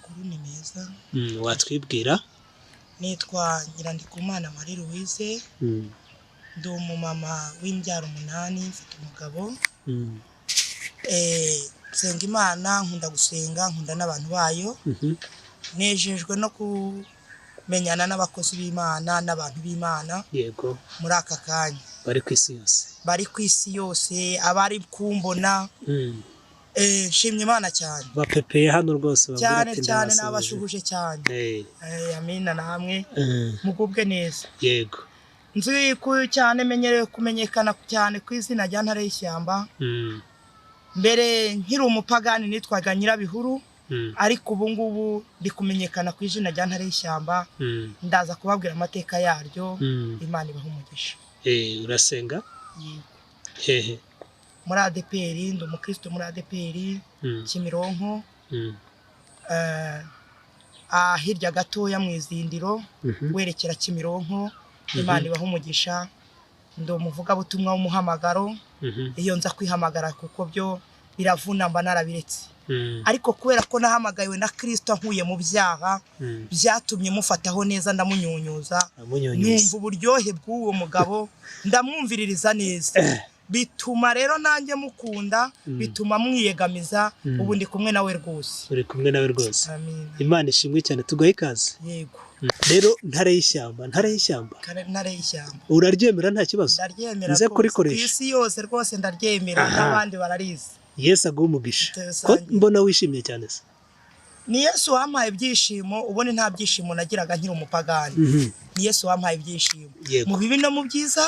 Amakuru ni meza. Watwibwira? Nitwa Nyirandikumana Marie Louise, ndi umumama w'imbyaro 8, mfite umugabo. Nsenga Imana, nkunda gusenga, nkunda n'abantu bayo. Nejejwe no kumenyana n'abakozi b'Imana n'abantu b'Imana. Yego. Muri aka kanya bari ku isi yose, bari ku isi yose, abari kumbona. Nshimye Imana cyane. Bapepeye hano rwose cyane cyane, nabashuhuje cyane. Amina namwe mugubwe neza. Yego. Nzi cyane, menyereye kumenyekana cyane ku izina rya Ntare y'Ishyamba. Mbere nkiri umupagani nitwaga Nyirabihuru, ariko ubu ngubu ndi kumenyekana ku izina rya Ntare y'Ishyamba. Ndaza kubabwira amateka yaryo. Imana ibahe umugisha. Urasenga? Yego. Hehe? Muri ADPR, ndi umukristo muri ADPR Kimironko, hirya gatoya mu Izindiro, werekera Kimironko. Imana ibahe umugisha. Ndi umuvugabutumwa w'umuhamagaro. Iyo nza kwihamagara kuko byo biravuna mba narabiretse, ariko kubera ko nahamagawe na Kristo nkuye mu byaha, byatumye mufataho neza, ndamunyunyuza, numva uburyohe bw'uwo mugabo, ndamwumviririza neza, bituma rero nanjye mukunda, bituma mwiyegamiza. Ubu ndi kumwe nawe rwose. Uri kumwe nawe rwose. Amina. Imana ishimwe cyane, tugahe ikaze. Yego. Rero Ntare y'Ishyamba, Ntare y'Ishyamba. Ntare y'Ishyamba. Uraryemera nta kibazo? Ndaryemera. Nze kurikoresha ku isi yose rwose, ndaryemera n'abandi bararizi. Yesu aguhe umugisha. Ko mbona wishimye cyane se? Ni Yesu wampaye ibyishimo, ubone nta byishimo nagiraga nkiri umupagani. Ni Yesu wampaye ibyishimo. Mu bibi no mu byiza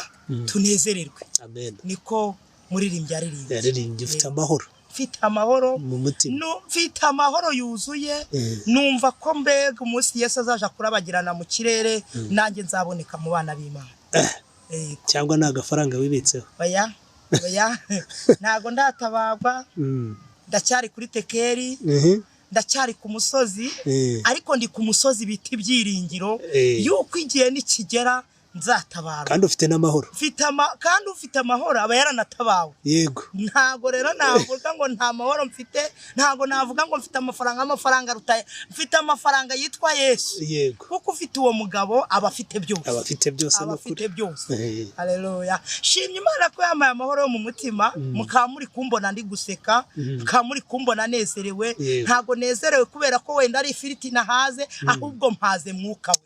tunezererwe. Amen. Niko muririmbyi yaririmbye. Yaririmbye ufite amahoro. Mfite amahoro mu mutima. Mfite amahoro yuzuye. Numva ko mbega umunsi Yesu azaja kurabagirana mu kirere, nanjye nzaboneka mu bana b'Imana. Cyangwa nta gafaranga wibitseho? Oya. Oya. Ntago ndatabagwa. Ndacyari kuri tekeri. Ndacyari ku musozi, ariko ndi ku musozi bita ibyiringiro yuko igihe nikigera nzatabara. Kandi ufite n'amahoro. Kandi ufite amahoro aba yaranatabawe. Yego. Ntago rero navuga ngo nta mahoro mfite, ntago navuga ngo mfite amafaranga, amafaranga rutaye, mfite amafaranga yitwa Yesu. Yego. Kuko ufite uwo mugabo aba afite byose. Aba afite byose. Aba afite byose. Haleluya. Shimye Imana ko yampaye amahoro yo mu mutima, mukaba muri kumbona ndi guseka, mukaba muri kumbona nezerewe. Ntago nezerewe kubera ko wenda ari ifiriti nahaze, ahubwo mpaze mwuka we.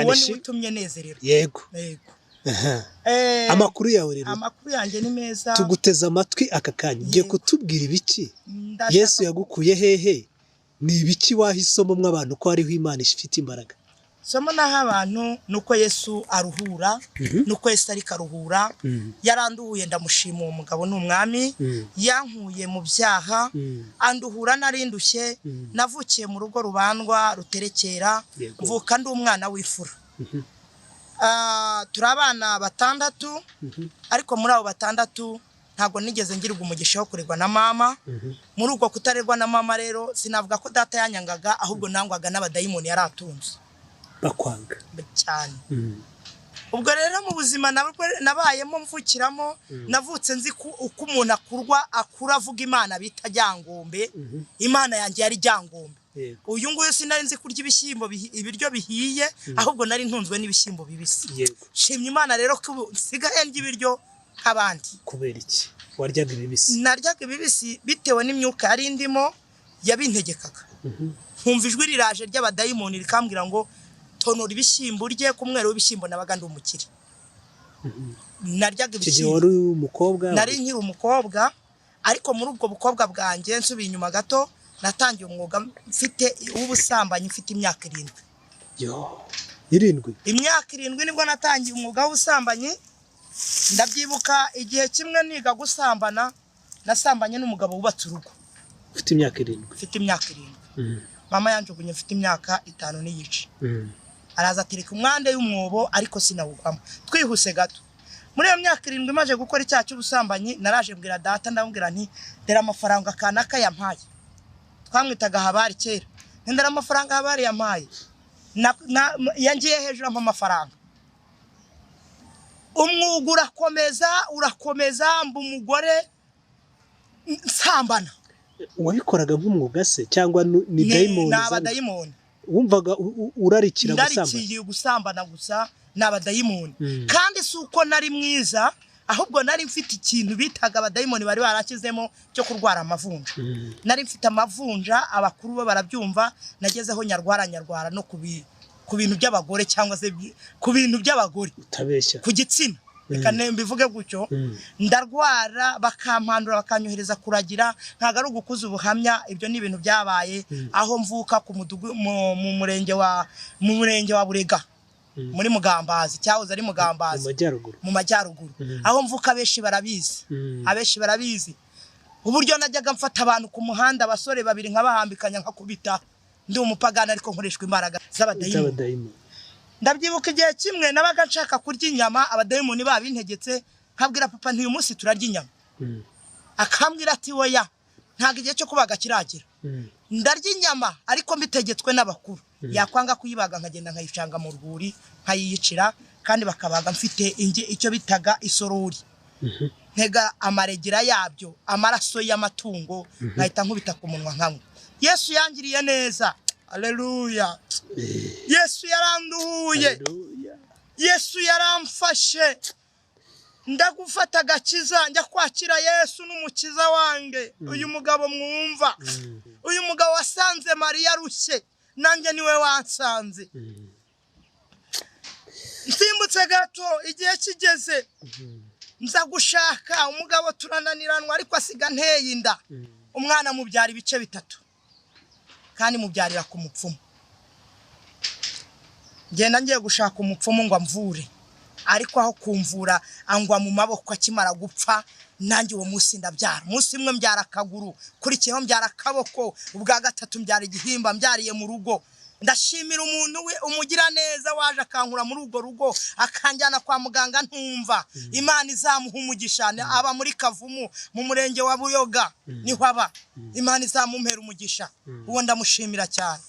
Uwo ni utumye nezererwa. Yego. Amakuru yawe rero? Amakuru yanjye ni meza. Tuguteze amatwi aka kanya. Ugiye kutubwira ibiki? Yesu yagukuye hehe? Ni ibiki wahisemo mw'abantu ko hariho Imana ifite imbaraga? Somo naho abantu nuko Yesu aruhura, nuko Yesu ari karuhura. Yaranduhuye, ndamushima uwo mugabo ni umwami. Yankuye mu byaha, anduhura narindushye. Navukiye mu rugo rubandwa ruterekera, mvuka ndi umwana w'ifura. Turi abana 6, ariko muri abo 6 ntabwo nigeze ngirwa umugisha wo kurerwa na mama. Muri ubwo kutarerwa na mama rero sinavuga ko data yanyangaga, ahubwo nangwaga n'abadayimoni yaratunze. Bakwanga cyane. Ubwo rero mu buzima nabayemo mvukiramo, navutse nzi uko umuntu akurwa, akura avuga Imana bita Ryangombe. Imana yanjye yari Ryangombe. Uyu nguyu sinari nzi kurya ibishyimbo, ibiryo bihiye, ahubwo nari ntunzwe n'ibishyimbo bibisi. Shimye Imana rero ko nsigaye ndya ibiryo nk'abandi. Kubera iki waryaga ibibisi? Naryaga ibibisi bitewe n'imyuka yari ndimo yabintegekaga. Nkumva ijwi riraje ry'abadayimoni rikambwira ngo tonora ibishyimbo urye, ku mwero w'ibishyimbo nabaga ndi umukire. Naryaga ibishyimbo. Wari umukobwa? Nari nkiri umukobwa, ariko muri ubwo bukobwa bwanjye nsubiye inyuma gato, natangiye umwuga mfite w'ubusambanyi mfite imyaka 7. Yo, 7? Imyaka 7 nibwo natangiye umwuga w'ubusambanyi. Ndabyibuka igihe kimwe niga gusambana, nasambanye n'umugabo wubatse urugo. Ufite imyaka 7? Mfite imyaka 7. Mama yanjugunye mfite imyaka 5 n'igice. Araza atereka umwande y'umwobo, ariko sinawugwamo. Twihuse gato, muri iyo myaka 7 maje gukora icyaha cy'ubusambanyi, naraje mbwira data, ndamubwira nti dera amafaranga kanaka yampaye. Twamwitaga Habari kera. Ndera amafaranga Habari yampaye. Yangiye hejuru ampa amafaranga. Umwuga urakomeza, urakomeza, mba umugore nsambana. Wabikoraga nk'umwuga se cyangwa ni dayimoni? Ni abadayimoni. Wumvaga urarikira gusambana? Ndarikiye gusambana gusa, ni abadayimoni. Kandi si uko nari mwiza, ahubwo nari mfite ikintu bitaga abadayimoni bari barakizemo cyo kurwara amavunja. Nari mfite amavunja, abakuru bo barabyumva, nagezeho nyarwara no ku bintu by'abagore cyangwa se ku bintu by'abagore. Utabeshya. Ku gitsina. Reka mbivuge gutyo. Ndarwara bakampandura bakanyohereza kuragira, ntago ari ugukuza ubuhamya, ibyo ni ibintu byabaye aho mvuka ku mudugu mu murenge wa Burega. Muri Mugambazi, cyahoze ari Mugambazi. Mu majyaruguru. Aho mvuka abeshi barabizi. Abeshi barabizi. Uburyo najyaga mfata abantu ku muhanda, abasore babiri nkabahambikanya nkakubita. Ndi umupagani ariko nkoreshwa imbaraga z'abadayimoni. Ndabyibuka igihe kimwe nabaga nshaka kurya inyama, abadayimoni babintegetse, nkabwira papa nti uyu munsi turarya inyama. Akambwira ati oya, ntago igihe cyo kubaga kiragera. Ndarya inyama ariko mbitegetswe n'abakuru. Yakwanga kuyibaga nkagenda nkayicanga mu rwuri nkayiyicira, kandi bakabaga mfite icyo bitaga isorori. Ntega amaregira yabyo, amaraso y'amatungo, nkahita nkubita ku munwa nkanywa. Yesu yangiriye neza. Haleluya. Yesu yaranduhuye. Yesu yaramfashe. Ndagufata agakiza, njya kwakira Yesu n'umukiza wange. Uyu mugabo mwumva, uyu mugabo wasanze Mariya arushye, nanjye niwe wansanze. Nsimbutse gato, igihe kigeze nza gushaka umugabo, turananiranwa, ariko asiga nteye inda. Umwana mubyara ibice bitatu, kandi mubyarira ku mupfumu. Ngenda ngiye gushaka umupfumu ngo amvure, ariko aho kumvura angwa mu maboko akimara gupfa. Nanjye uwo munsi ndabyara. Umunsi umwe mbyara akaguru, kurikiyeho mbyara akaboko, ubwa gatatu mbyara igihimba, mbyariye mu rugo. Ndashimira umuntu we umugira neza waje akankura muri urwo rugo akanjyana kwa muganga ntumva. Imana izamuha umugisha, aba muri Kavumu mu murenge wa Buyoga niho aba. Imana izamumpera umugisha, uwo ndamushimira cyane.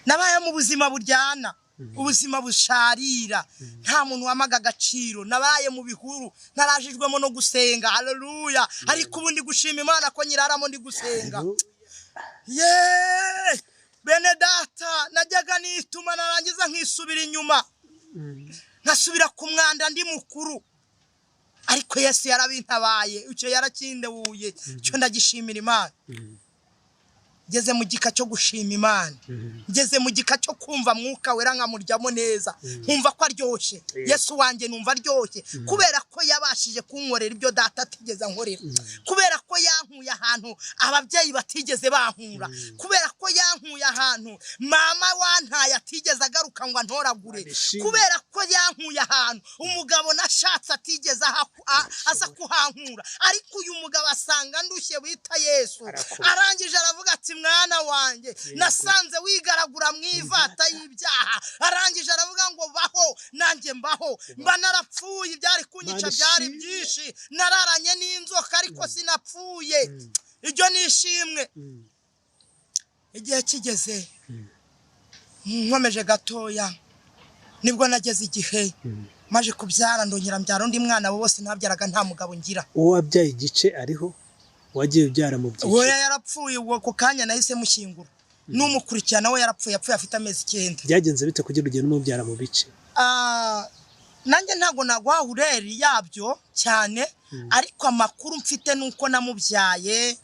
Nabaye mu buzima buryana, ubuzima busharira, nta muntu wamaga agaciro. Nabaye mu bihuru ntarajijwemo no gusenga. Haleluya. Ariko ubu ndi gushima Imana ko nyiraramo ndi gusenga. Yeee bene data, najyaga nituma narangiza nkisubira inyuma, nkasubira ku mwanda ndi mukuru, ariko Yesu yarabintabaye, icyo yarakindebuye, icyo ndagishimira Imana. Ngeze mu gika cyo gushima Imana, ngeze mu gika cyo kumva mwuka wera nkamuryamo neza, nkumva ko aryoshye. Yesu wanjye numva aryoshye, kubera ko yabashije kunkorera ibyo data atigeze ankorera, kubera ko yankuye ahantu ababyeyi batigeze bankura, kubera ko yankuye ahantu mama wantaye atigeze agaruka ngo antoragure, kubera ko yankuye ahantu umugabo nashatse atigeze aza kuhankura. Ariko uyu mugabo asanga ndushye wita Yesu, arangije aravuga ati mwana wanjye nasanze wigaragura mu ivata y'ibyaha. Arangije aravuga ngo baho, nanjye mbaho. Mba narapfuye, ibyari kunyica byari byinshi, nararanye n'inzoka ariko sinapfuye. Ibyo nishimwe. Igihe kigeze nkomeje gatoya, nibwo nageze igihe maje kubyara, ndongera mbyara undi mwana. Bo bose nabyaraga nta mugabo ngira. Uwo wabyaye igice ariho wagiye ubyara mu byiciro? Oya, yarapfuye ubwo ku kanya nahise mushyingura. N'umukurikirana we yarapfuye, yapfuye afite amezi 9. Byagenze bite kugira ugende umubyara mu bice? Nanjye ntago naguha hureri yabyo cyane, ariko amakuru mfite nuko namubyaye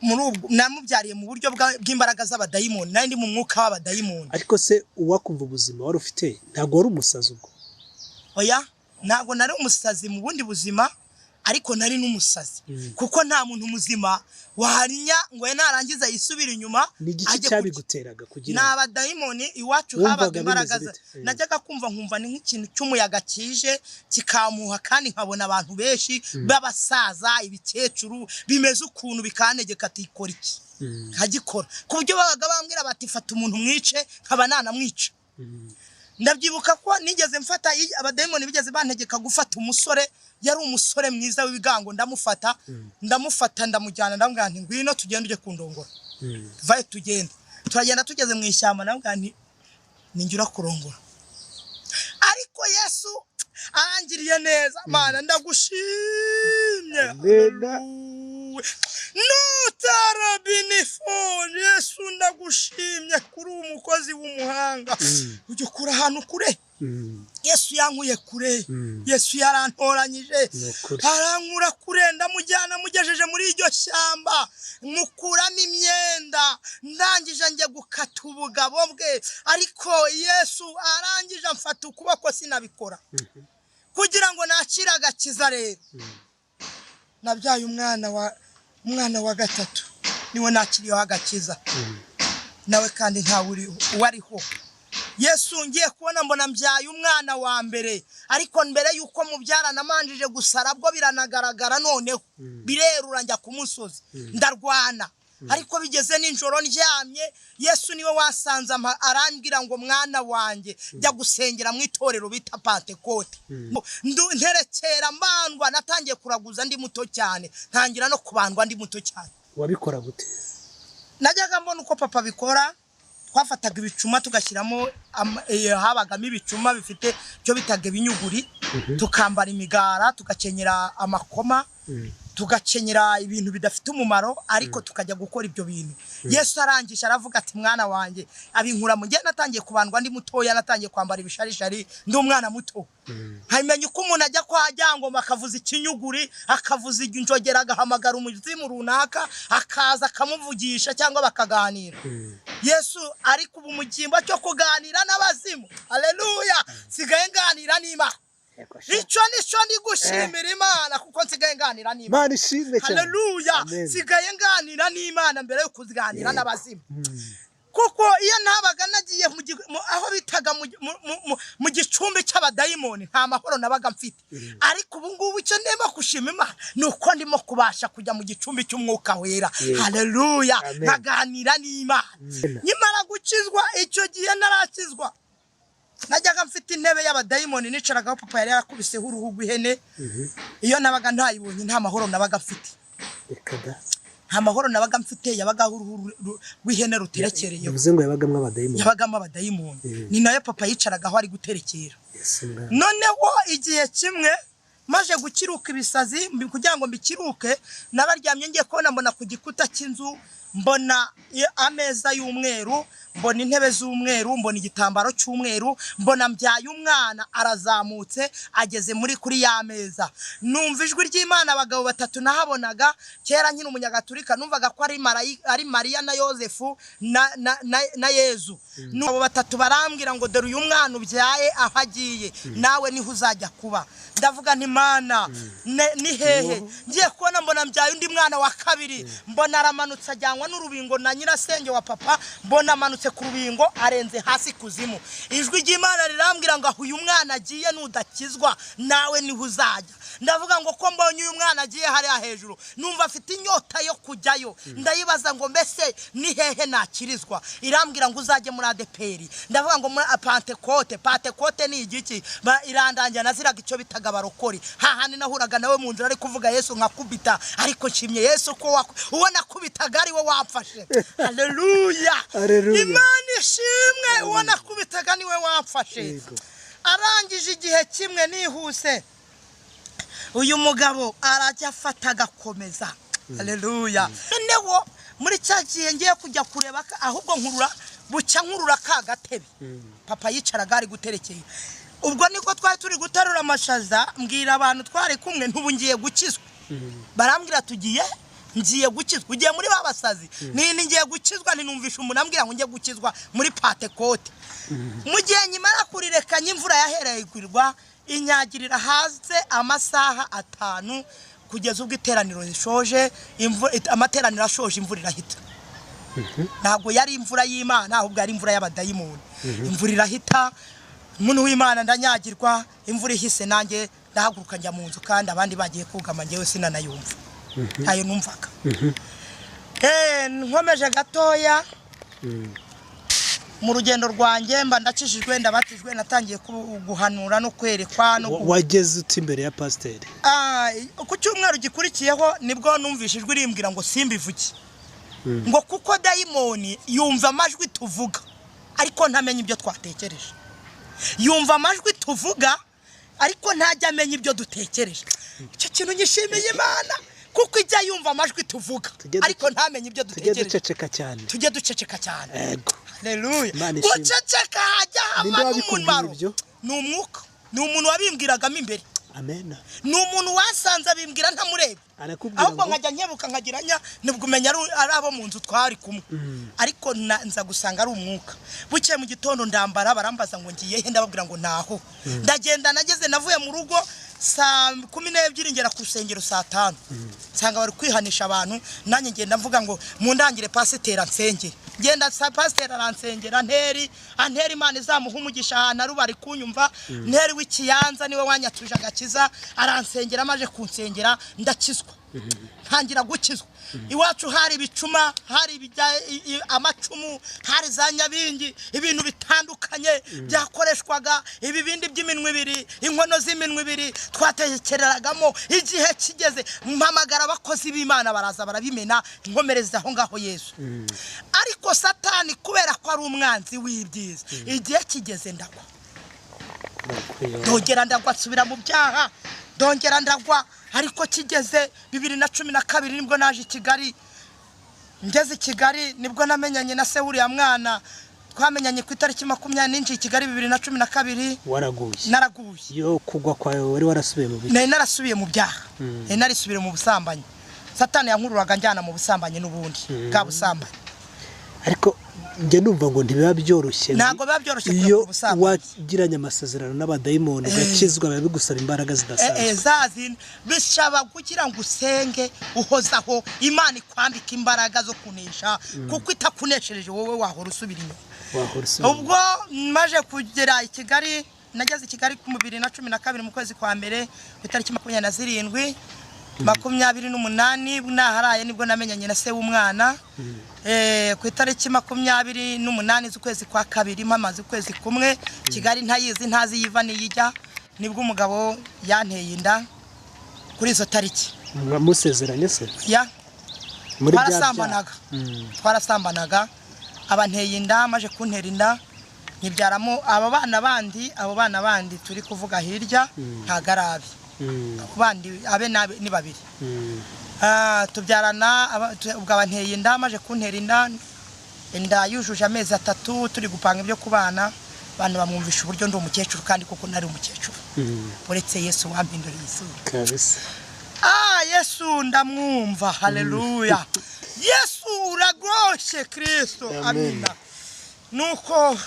muri ubwo, namubyariye mu buryo bw'imbaraga z'abadayimoni, nari ndi mu mwuka w'abadayimoni. Ariko se uwakumva ubuzima wari ufite, ntago wari umusazi ubwo? Oya, ntago nari umusazi mu bundi buzima, ariko nari n'umusazi, kuko nta muntu muzima waharinya ngo narangiza yisubira inyuma. Ni igiki cyabiguteraga kugira? Ni abadayimoni. Iwacu habaga imbaraga, najyaga kumva nkumva ni nk'ikintu cy'umuyaga kije kikamuha, kandi nkabona abantu benshi b'abasaza, ibikecuru bimeze ukuntu, bikantegeka ati ikora iki, nkagikora, ku buryo babaga bambwira bati fata umuntu mwice, nkaba nanamwica. Ndabyibuka ko nigeze mfata abadayimoni bigeze bantegeka gufata umusore, yari umusore mwiza w'ibigango, ndamufata ndamufata ndamujyana, ndamubwira nti ngwino tugende ujye kundongora, vaye tugende. Turagenda tugeze mu ishyamba, ndamubwira nti ninjye urakurongora. Ariko Yesu arangiriye neza. Mana ndagushimye. we, nutarabinifo. Yesu, ndagushimye kuri umukozi w'umuhanga, ujya ukura ahantu kure. Yesu yankuye kure. Yesu yarantoranyije, arankura kure, ndamujyana, mugejeje muri iryo shyamba, mukuramo imyenda, ndangije njye gukata ubugabo bwe. Ariko Yesu arangije amfata ukuboko, sinabikora kugira ngo nakire agakiza. Rero nabyaye umwana wa gatatu, niwe nakiriyeho agakiza nawe, kandi ntawe uwariho. Yesu, ngiye kubona mbona mbyaye umwana wa mbere, ariko mbere y'uko mubyara namanjije gusara, bwo biranagaragara, noneho birerura, njya ku musozi ndarwana. Ariko bigeze nijoro ndyamye, Yesu niwe wasanze, arambwira ngo: "Mwana wanjye, jya gusengera mu itorero bita Pantekote." Nterekera mbandwa, natangiye kuraguza ndi muto cyane, ntangira no kubandwa ndi muto cyane. Wabikora gute? Najyaga mbona uko papa abikora. Twafataga ibicuma tugashyiramo, habagamo ibicuma bifite icyo bitaga ibinyuguri, tukambara imigara, tugakenyera amakoma, tugakenyera ibintu bidafite umumaro, ariko tukajya gukora ibyo bintu. Yesu arangije aravuga ati: "Mwana wanjye," abinkura mu gihe natangiye kubandwa ndi mutoya, natangiye kwambara ibisharishari ndi umwana muto, nkamenya uko umuntu ajya kwa Ryangombe akavuza ikinyuguri, akavuza injogera, agahamagara umuzimu runaka, akaza akamuvugisha cyangwa bakaganira. Yesu, ariko ubu mu cyimbo cyo kuganira n'abazimu, haleluya, nsigaye nganira n'Imana. Icyo nicyo ndi gushimira Imana, kuko nsigaye nganira n'Imana. Imana ishimwe cyane. Haleluya. Nsigaye nganira n'Imana mbere yo kuganira n'abazimu, kuko iyo nabaga nagiye aho bitaga mu gicumbi cy'abadayimoni, nta mahoro nabaga mfite. Ariko ubu ngubu icyo ndimo gushima Imana ni uko ndimo kubasha kujya mu gicumbi cy'Umwuka Wera, haleluya, nkaganira n'Imana. Nyamara gukizwa, icyo gihe narakizwa, najyaga mfite intebe y'abadayimoni nicaragaho, papa yari yarakubiseho uruhu rw'ihene. Iyo nabaga ntayibonye, nta mahoro nabaga mfite. Nta mahoro nabaga mfite. Yabagaho uruhu rw'ihene ruterekereyeho. Bivuze ngo yabagamo abadayimoni. Yabagamo abadayimoni, ni nayo papa yicaragaho ari guterekera. Noneho igihe kimwe maje gukiruka ibisazi, kugira ngo mbikiruke, nararyamye, ngiye kubona mbona ku gikuta cy'inzu, mbona ameza y'umweru, mbona intebe z'umweru, mbona igitambaro cy'umweru, mbona mbyaye umwana arazamutse ageze muri kuri ya meza. Numva ijwi ry'Imana, abagabo batatu nahabonaga kera nkiri umunyagatulika, numvaga ko ari Mariya na Yosefu na Yezu. Abo batatu barambwira ngo: "Dore uyu mwana ubyaye, aho agiye nawe niho uzajya kuba." Ndavuga nti: "Mana, ni hehe?" Ngiye kubona mbona mbyaye undi mwana wa kabiri, mbona aramanutse ajyanwa n'urubingo na nyirasenge wa papa, mbona amanutse ku rubingo arenze hasi kuzimu. Ijwi ry'Imana rirambwira ngo: "Aho uyu mwana agiye, nudakizwa nawe niho uzajya." Ndavuga ngo: "Ko mbonye uyu mwana agiye hariya hejuru, numva afite inyota yo kujyayo." Ndayibaza ngo: "Mbese ni hehe nakirizwa?" Irambwira ngo: "Uzajye muri ADEPR." Ndavuga ngo: "Muri Pantekote, Pantekote ni igiki?" Irandangira. Naziraga icyo bitaga abarokori, hahandi nahuraga nawe mu nzira ari kuvuga Yesu nkakubita, ariko nshimye Yesu ko uwo nakubitaga ari we wamfashe. Haleluya, Imana ishimwe, uwo nakubitaga niwe wamfashe. Arangije igihe kimwe, nihuse, uyu mugabo arajya afata agakomeza. Haleluya. Noneho muri cya gihe ngiye kujya kureba, ahubwo nkurura, bucya nkurura ka gatebe papa yicaraga ari guterekeye. Ubwo niko twari turi guterura amashaza, mbwira abantu twari kumwe ntubu ngiye gukizwa. Barambwira: "Tugiye, ngiye gukizwa, ugiye muri ba basazi?" Nini, ngiye gukizwa, ntinumvisha umuntu ambwira ngo ngiye gukizwa muri Pantekote. Mu gihe nyimara kurirekanya, imvura yahereye igwirwa, inyagirira hanze amasaha 5, kugeza ubwo iteraniro rishoje. Amateraniro ashoje, imvura irahita. Ntabwo yari imvura y'Imana, ahubwo yari imvura y'abadayimoni. Imvura irahita, umuntu w'Imana, ndanyagirwa. Imvura ihise, nanjye ndahaguruka njya mu nzu, kandi abandi bagiye kugama, njyewe sinanayumva, ntayo numvaga. Nkomeje gatoya mu rugendo rwanjye, mba ndakijijwe, ndabatijwe, natangiye guhanura no kwerekwa. Wageze uti imbere ya pasiteri? Ku cyumweru gikurikiyeho nibwo numvise ijwi rimbwira ngo simbivuge, ngo kuko dayimoni yumva amajwi tuvuga ariko ntamenye ibyo twatekereje. Yumva amajwi tuvuga ariko ntajya amenya ibyo dutekereje. Icyo kintu gishimiye Imana. Kuko ijya yumva amajwi tuvuga ariko ntamenye ibyo dutekereza. Tujye duceceka cyane. Tujye duceceka cyane. Yego. Haleluya. Guceceka hajya haba n'umumaro. Ni umwuka. Ni umuntu wabimbwiragamo imbere. Amen. Ni umuntu wasanze abimbwira ntamureba. Ahubwo nkajya nkebuka nkagiranya nibwo umenya ari abo mu nzu twari kumwe. Ariko nza gusanga ari umwuka. Bukeye mu gitondo ndambara barambaza ngo ngiye he, ndababwira ngo ntaho. Ndagenda nageze navuye mu rugo saa 12 ngera ku rusengero saa 5. Nsanga bari kwihanisha abantu, nanjye ngenda mvuga ngo mundangire pasiteri ansengere. Ngenda sa pasiteri aransengera, nteri anteri Imana izamuha umugisha ahantu ari bari kunyumva, nteri w'ikiyanza niwe wanyatuje agakiza, aransengera amaje kunsengera ndakizwa. Ntangira gukizwa. Iwacu hari ibicuma, hari amacumu, hari za nyabingi, ibintu bitandukanye byakoreshwaga, ibibindi by'iminwe ibiri, inkono z'iminwe ibiri twatekereragamo. Igihe kigeze mpamagara abakozi b'Imana baraza barabimena, nkomereza aho ngaho Yesu. Ariko Satani kubera ko ari umwanzi w'ibyiza, igihe kigeze ndagwa. Ndongera ndagwa nsubira mu byaha, ndongera ndagwa. Ariko kigeze 2012 nibwo naje i Kigali. Ngeze i Kigali nibwo namenyanye na se wuriya mwana. Twamenyanye ku itariki 20 i Kigali 2012. Waraguye? Naraguye. Yo kugwa kwawe wari warasubiye mu byaha? Nari narasubiye mu byaha. Nari narisubiye mu busambanyi. Satani yankururaga njyana mu busambanyi n'ubundi bwa busambanyi. Ariko njye numva ngo ntibiba byoroshye. Ntabwo biba byoroshye iyo wagiranye amasezerano n'abadayimoni ugakizwa, biba bigusaba imbaraga zidasanzwe. Zazindi bisaba kugira ngo usenge uhozaho, Imana ikwambika imbaraga zo kunesha, kuko itakuneshereje wowe wahora usubira inyuma. Ubwo maje kugera i Kigali, nageze i Kigali ku 2012 mu kwezi kwa mbere ku itariki 27 28 naharaye nibwo namenyanye na se w'umwana. Ku itariki 28 z'ukwezi kwa kabiri mpamaze ukwezi kumwe Kigali ntayizi ntazi yiva niyijya, nibwo umugabo yanteye inda kuri izo tariki. Musezeranye se? Ya. Twarasambanaga. Twarasambanaga abanteye inda, maje kuntera inda nyibyaramo aba bana bandi, abo bana bandi turi kuvuga hirya ntagarabi. Bandi abe ni babiri. Tubyarana ubwo abanteye inda, maje kuntera inda, inda yujuje amezi 3 turi gupanga ibyo kubana, abantu bamwumvisha uburyo ndi umukecuru kandi koko nari umukecuru. Uretse Yesu wampinduriye isura. Kabisa. Yesu ndamwumva, haleluya. Yesu uragoshe Kristo, amina. Nuko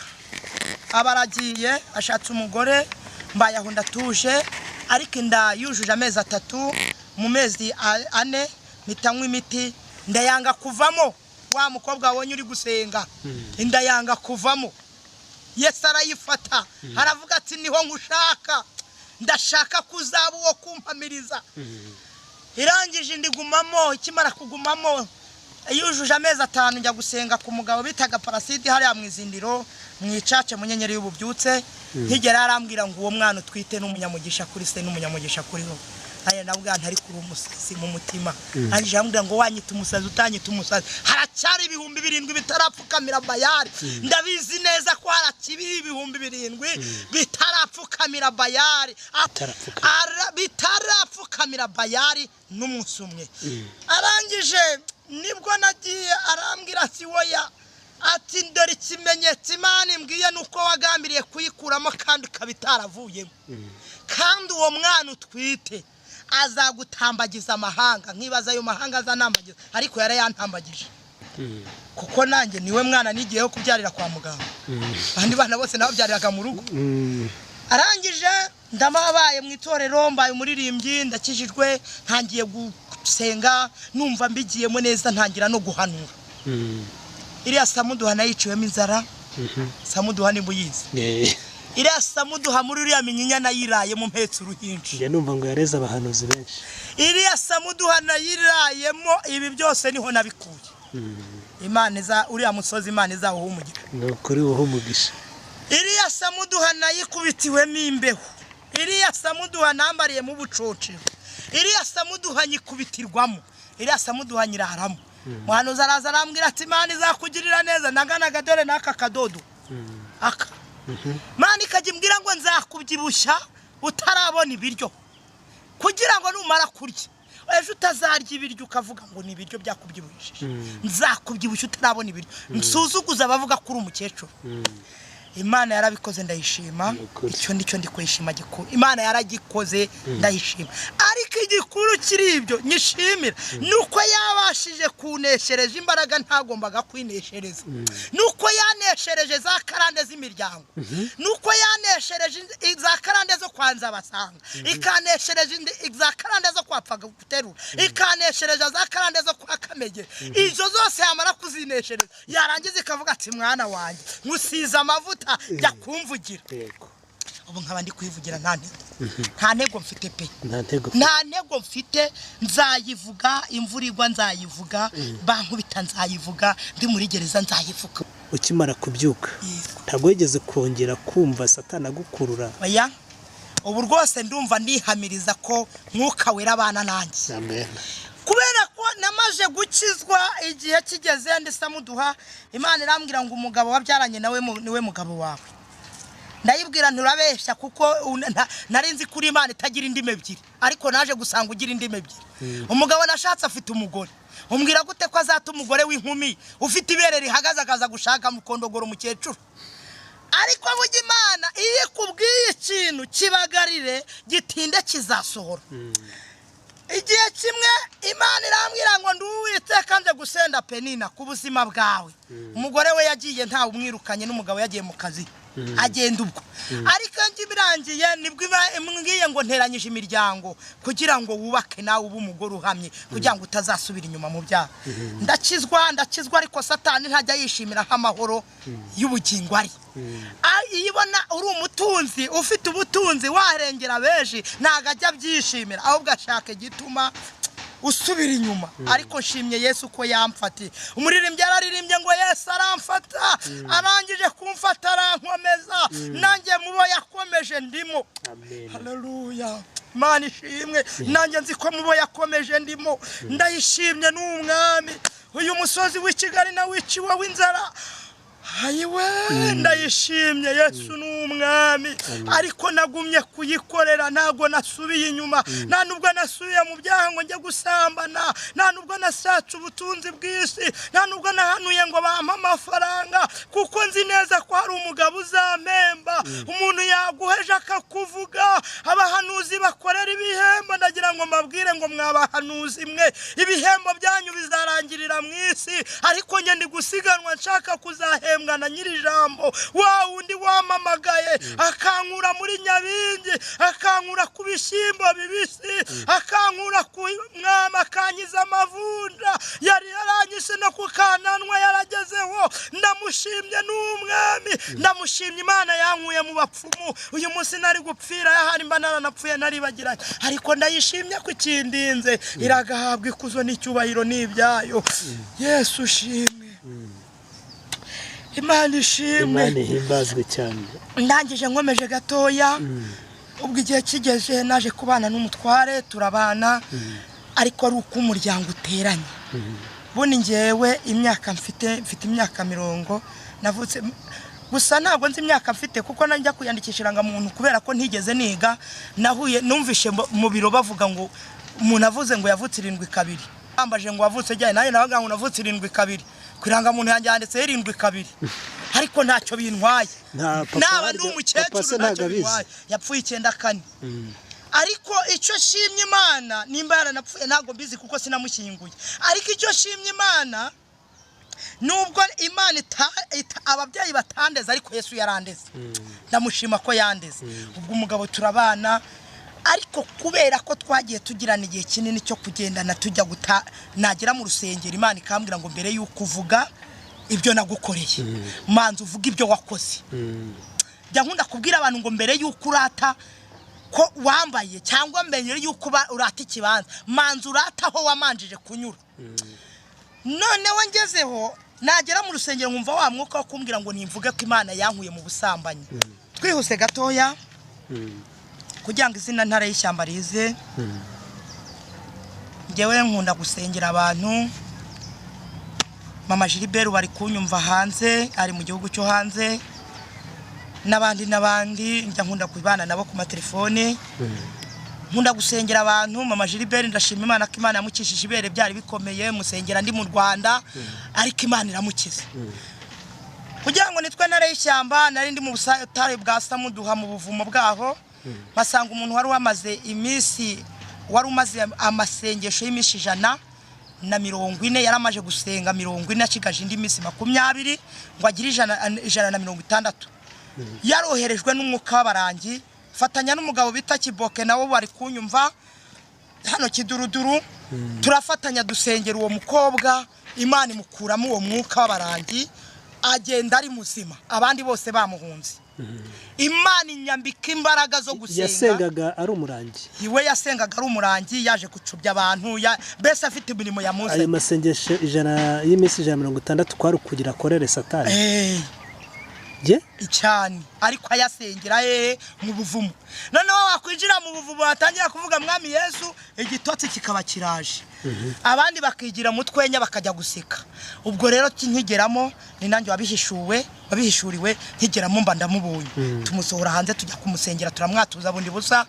abaragiye ashatse umugore, mbaye aho ndatuje. Ariko inda yujuje amezi 3, mu mezi 4 mpitanywa imiti, ndayanga kuvamo. Wa mukobwa wabonye uri gusenga, inda yanga kuvamo. Yesu arayifata, aravuga ati niho ngushaka, ndashaka kuzaba uwo kumpamiriza. Irangije ndigumamo, ikimara kugumamo yujuje amezi 5 njya gusenga ku mugabo bitaga Parasidi hariya mu izindiro mu icace mu nyenyeri y'ububyutse. Nkigera arambwira ngo uwo mwana utwite n'umunyamugisha kuri se n'umunyamugisha kuri ho. Aya nabwo ntari kuri umusazi mu mutima. Anjye ambwira ngo wanyita umusazi utanyita umusazi, haracyari 7,000 bitarapfukamira Bayali. Ndabizi neza ko harakibiri 7,000 bitarapfukamira Bayali. Bitarapfukamira Bayali n'umunsi umwe. Arangije nibwo nagiye arambwira ati woya, ati ndore ikimenyetso Imana imbwiye nuko wagambiriye kuyikuramo kandi ikaba itaravuyemo. Kandi uwo mwana utwite azagutambagiza amahanga. Nkibaza ayo mahanga azanambagiza, ariko yarayantambagije. Kuko nanjye niwe mwana nigiyeho kubyarira kwa muganga. Abandi bana bose nababyariraga mu rugo. Arangije ndamabaye mu itorero, mbaye umuririmbyi, ndakijijwe, ntangiye gusenga, numva mbigiyemo neza, ntangira no guhanura. Iriya Samuduha nayiciwemo inzara. Samuduha ni muyizi. Iriya Samuduha muri uriya minyinya nayirayemo mpetse uruhinja. Njye numva ngo yareze abahanuzi benshi. Iriya Samuduha nayirayemo, ibi byose niho nabikuye. Imana iza uriya musozi Imana izawuha umugisha. Ni ukuri uha umugisha. Iriya Samuduha nayikubitiwemo imbeho. Iriya Samuduha nambariye mu bucocero. Iriya Samuduha nyikubitirwamo. Iriya Samuduha nyiraramo. Muhanuzi araza arambwira ati Imana izakugirira neza, naganaga dore n'aka kadodo. Aka. Imana ikajya imbwira ngo nzakubyibushya utarabona ibiryo, kugira ngo numara kurya Ejo utazarya ibiryo ukavuga ngo ni ibiryo byakubyibushije, nzakubyibushye utarabona ibiryo, nsuzuguza abavuga ko uri umukecuru. Imana yarabikoze ndayishima, icyo nicyo ndi kuyishima gikuru. Imana yaragikoze ndayishima, ariko igikuru kiri ibyo nyishimira nuko yabashije kuneshereje imbaraga ntagombaga kwineshereza, nuko yaneshereje za karande z'imiryango, nuko yaneshereje za karande zo kwanza abasanga, ikaneshereje za karande zo kwapfaga guterura, ikaneshereje za karande zo kwa Kamegeri. Izo zose yamara kuzineshereza yarangiza ikavuga ati mwana wanjye nkusize amavuta jya kumvugira. Ubu nkaba ndi kwivugira nta ntego, nta ntego mfite pe, nta ntego mfite. Nzayivuga imvura igwa, nzayivuga bankubita, nzayivuga ndi muri gereza, nzayivuga. Ukimara kubyuka ntabwo wigeze kongera kumva Satani agukurura? Oya, ubu rwose ndumva nihamiriza ko Mwuka Wera abana nanjye. Amen. Kubera ko namaje gukizwa igihe kigeze ndisamuduha, Imana irambwira ngo umugabo wabyaranye nawe niwe mugabo wawe. Ndayibwira nturabeshya kuko nari nzi kuri Imana itagira indimi ebyiri, ariko naje gusanga ugira indimi ebyiri. Umugabo nashatse afite umugore, umbwira gute ko azata umugore w'inkumi ufite ibere rihagaze akaza gushaka mukondogora umukecuru? Ariko burya Imana iyo ikubwiye ikintu kibagarire gitinde kizasohora. Igihe kimwe Imana irambwira ngo nduwiteka nje gusenda Penina ku buzima bwawe. Umugore we yagiye ntawe umwirukanye, n'umugabo yagiye mu kazi agenda ubwo. Ariko njye birangiye nibwo imbwiye ngo nteranyije imiryango kugira ngo wubake nawe ube umugore uhamye, kugira ngo utazasubira inyuma mu byaha. Ndakizwa, ndakizwa, ariko Satani ntajya yishimira amahoro y'ubugingo ari. Iyo ibona uri umutunzi ufite ubutunzi warengera benshi ntago ajya abyishimira, ahubwo ashaka igituma usubira inyuma. Ariko nshimye Yesu ko yamfatiye. Umuririmbyi yararirimbye ngo Yesu aramfata, arangije kumfata arankomeza, nanjye mubo yakomeje ndimo. Haleluya, Imana ishimwe. Nanjye nzi ko mubo yakomeje ndimo, ndayishimye n'umwami. Uyu musozi w'i Kigali na wiciwe w'inzara, ayiwe, ndayishimye Yesu n'umwami. Ariko nagumye kuyikorera, ntago nasubiye inyuma, nta nubwo nasubiye mu byaha ngo njye gusambana, nta nubwo nashatse ubutunzi bw'isi, nta nubwo nahanuye ngo bampe amafaranga, kuko nzi neza ko hari umugabo uzampemba. Umuntu yaguheje akakuvuga, abahanuzi bakorera ibihembo, ndagira ngo mbabwire ngo mwabahanuzi mwe, ibihembo byanyu bizarangirira mu isi, ariko njye ndi gusiganwa nshaka kuzahembwa na nyiri jambo, wa wundi wamamagaye akankura muri Nyabingi, akankura ku bishyimbo bibisi, akankura ku mwama, akankiza amavunja yari yaranyise no kukananwa yaragezeho. Ndamushimye n'umwami, ndamushimye Imana yankuye mu bapfumu. Uyu munsi nari gupfira ahari mba naranapfuye naribagiranye, ariko ndayishimye ko ikindinze, iragahabwa ikuzo n'icyubahiro n'ibyayo. Yesu ushimwe, Imana ishimwe, Imana ihimbazwe cyane. Ndangije nkomeje gatoya, ubwo igihe kigeze naje kubana n'umutware turabana, ariko ari uko umuryango uteranye. Bundi ngewe imyaka mfite, mfite imyaka 40 navutse, gusa ntabwo nzi imyaka mfite kuko najya kwiyandikisha irangamuntu kubera ko ntigeze niga. Nahuye numvishe mu biro bavuga ngo umuntu avuze ngo yavutse 72, bambaje ngo wavutse ryari, nanjye nabaga ngo navutse 72, ku irangamuntu yanjye yanditseho 72, ariko ntacyo bintwaye. Naba ndi umukecuru ntacyo bintwaye, yapfuye 94. Ariko icyo nshimye Imana, nimba yaranapfuye ntabwo mbizi kuko sinamushyinguye, ariko icyo nshimye Imana nubwo Imana ababyeyi batandeze, ariko Yesu yarandeze, ndamushima ko yandeze. Ubwo umugabo turabana, ariko kubera ko twagiye tugirana igihe kinini cyo kugendana tujya guta, nagera mu rusengero Imana ikambwira ngo mbere y'uko uvuga ibyo nagukoreye manza uvuga ibyo wakoze. Jya nkunda kubwira abantu ngo mbere y'uko urata ko wambaye, cyangwa mbere y'uko urata ikibanza, manza urata aho wamanjije kunyura. Noneho ngezeho nagera mu rusengero nkumva wa mwuka wo kumbwira ngo nimvuge ko Imana yankuye mu busambanyi. Twihuse gatoya kugira ngo izina Ntare y'Ishyamba rize. Ngewe nkunda gusengera abantu. Mama Gilbert bari kunyumva hanze, ari mu gihugu cyo hanze, n'abandi n'abandi njya nkunda kubana nabo ku matelefone. Nkunda gusengera abantu. Mama Gilbert ndashima Imana ko Imana yamukishije ibere, byari bikomeye, musengera ndi mu Rwanda ariko Imana iramukiza. Kugira ngo nitwe ntare y'ishyamba, nari ndi mu busitani bwa Samuduha mu buvumo bwaho, mpasanga umuntu wari wamaze iminsi, wari umaze amasengesho y'iminsi 140, yaramaje gusenga 40 ashigaje indi minsi 20 ngo agire 160. Yaroherejwe n'umwuka w'abarangi, fatanya n'umugabo bita Kiboke nawe bari kunyumva hano Kiduruduru, turafatanya dusengera uwo mukobwa, Imana imukuramo uwo mwuka w'abarangi, agenda ari muzima, abandi bose bamuhunze. Imana inyambika imbaraga zo gusenga. Yasengaga ari umurangi. Iwe yasengaga ari umurangi, yaje gucubya abantu, mbese afite imirimo yamuzanye. Ayo masengesho 100 y'iminsi 160 kwari kugira akorere Satani. Cyane, ariko ayasengera mu buvumo. Noneho wakwinjira mu buvumo watangira kuvuga Mwami Yesu, igitotsi kikaba kiraje, abandi bakigira mu twenya bakajya guseka. Ubwo rero nkigeramo ni nanjye wabihishuriwe, nkigeramo mba ndamubonye, tumusohora hanze tujya kumusengera, turamwatuza bundi busa.